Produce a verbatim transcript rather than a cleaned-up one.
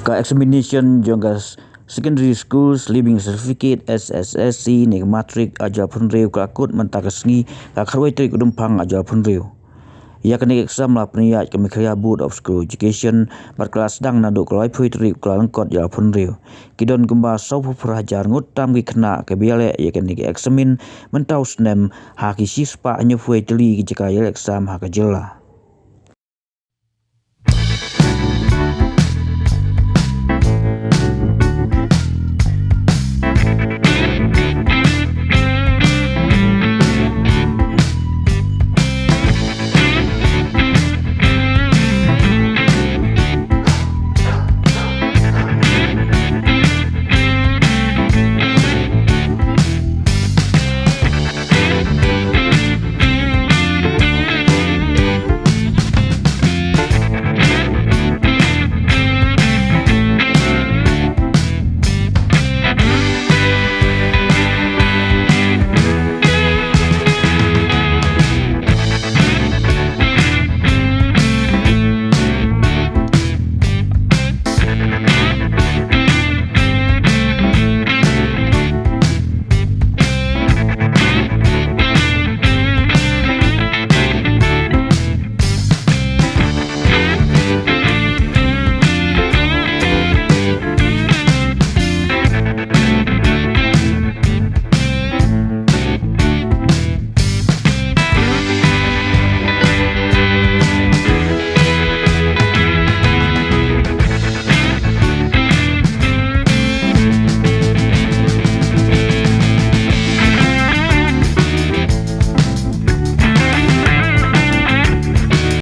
Ka examination jong ka Secondary Schools Leaving Certificate, S S S C, ne ka matrik ha ka jylla Phuhriew ka la kut mynta ka sngi ka khatwei tarik u Rymphang ha ka jylla Phuhriew. Ïa kane ka exam la pynïaid ka Meghalaya Board of School Education bad ka la sdang naduh ka laiphew tarik u Kyllalyngkot ha ka jylla Phuhriew. Ki don kumba sawphew phra hajar ngut tam ki khynnah kiba ïaleh ïa kane ka eksamin mynta u snem ha ki shispah hynñiewphew tylli ki jaka ïaleh exam ha ka jylla.